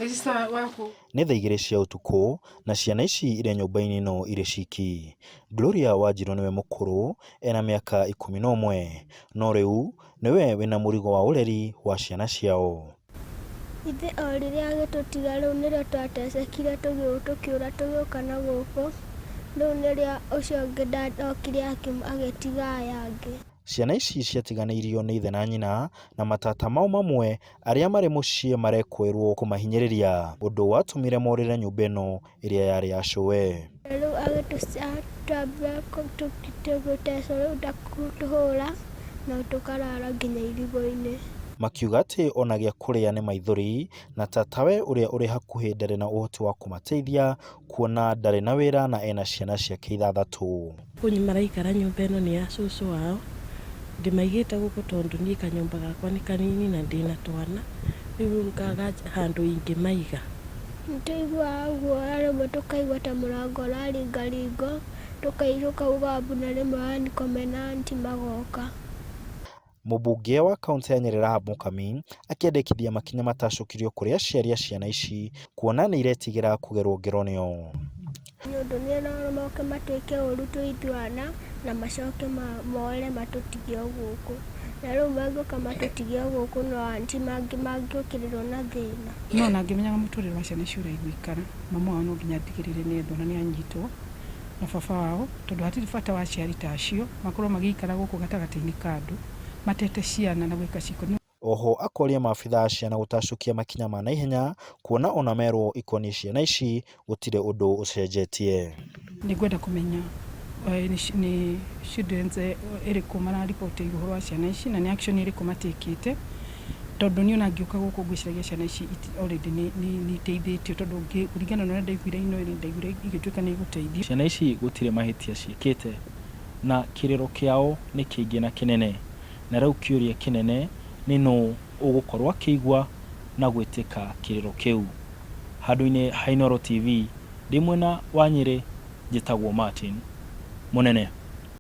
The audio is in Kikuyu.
Nĩ thaa 2 cia ũtukũ na ciana ici irĩ nyũmba-inĩ ĩno irĩ ciki. Gloria Wanjiru nĩwe mũkũrũ ena mĩaka 11 no rĩu nĩwe wĩna mũrigo wa ũreri wa ciana ciao. Ithe o rĩrĩa agĩtũtiga rĩu nĩrĩo twatecekire tũkĩũra tũgĩũka na gũkũ, rĩu nĩrĩo ũcio ũngĩ okire agĩtiga aya angĩ. Ciana ici ciatiganĩirio nĩ ithe na nyina na matata mao mamwe arĩa marĩ mũciĩ marekũĩrwo kũmahinyĩrĩria, ũndũ watũmire morĩre nyũmba ĩno ĩrĩa yarĩ ya cũwe. Rĩu agĩtwambia gũtecwo rĩu ta kũtũhũra na tũkarara nginya irigũ-inĩ. Makiuga atĩ ona gĩa kũrĩa nĩ maithori na tatawe ũrĩa ũrĩ hakuhĩ ndarĩ na ũhoti wa kũmateithia kuona ndarĩ na wĩra na ena ciana ciake 6. Kũu maraikara nyũmba ĩno nĩ ya cũcũ wao, ndĩmaigĩte gũkũ tondũ niĩ kanyũmba gakwa nĩ kanini na ndĩna twana, rĩu ngaga handũ ingĩmaiga. Nĩtũiguaga guoya rĩmwe tũkaigua ta mũrango ũraringaringwo, tũkauga mbu na rĩmwe anikome na anti magoka. Mũmbunge wa kaũntĩ ya Nyeri Rahab Mũkami akĩendekithia makinya matacũkirio kũrĩ aciari a ciana ici kuona nĩ iretigĩra kũgerwo ngero nĩo. Nĩ ũndũ nĩ no moke matwĩke ũru twĩ ithuĩ ana na macoke more matũtige o gũkũ. Na rĩu mangĩũka matũtige o gũkũ no anti mangĩũkĩrĩrwo na thĩna. No ona ngĩmenyaga mũtũrĩre wa ciana ici ũrĩa igũikara, mama wao no nginya atigĩrĩre nĩ ethwo na nĩ anyitwo na baba wao, tondũ hatirĩ bata wa aciari ta acio makorwo magĩikara gũkũ gatagatĩ-inĩ ka andũ matete ciana na gwĩka ciĩko. Oho akoria maabithaa a ciana gũtacũkia makinya ma naihenya kuona ona merwo ikoniĩ ciana ici gũtirĩ ũndũ ũcenjetie. Nĩngwenda kũmenya nĩ children's ĩrĩkũ mararibotĩirwo ũhoro wa ciana ici na nĩ action ĩrĩkũ matĩkĩte, tondũ niĩ ona ngĩũka gũkũ ngwĩciragia ciana ici already nĩ iteithĩtio, tondũ kũringana na ũrĩa ndaiguire ino ĩrĩ ndaiguire igĩtuĩka nĩ igũteithio. Ciana ici gũtirĩ mahĩtia ciĩkĩte na kĩrĩro kĩao nĩ kĩingĩ na kĩnene, na rĩu kĩũria kĩnene nĩ nũ ũgũkorwo akĩigua na gwĩtĩka kĩrĩro kĩu. Handũ-inĩ ha Inooro TV ndĩ mwena wa Nyĩrĩ, njĩtagwo Martin Mũnene.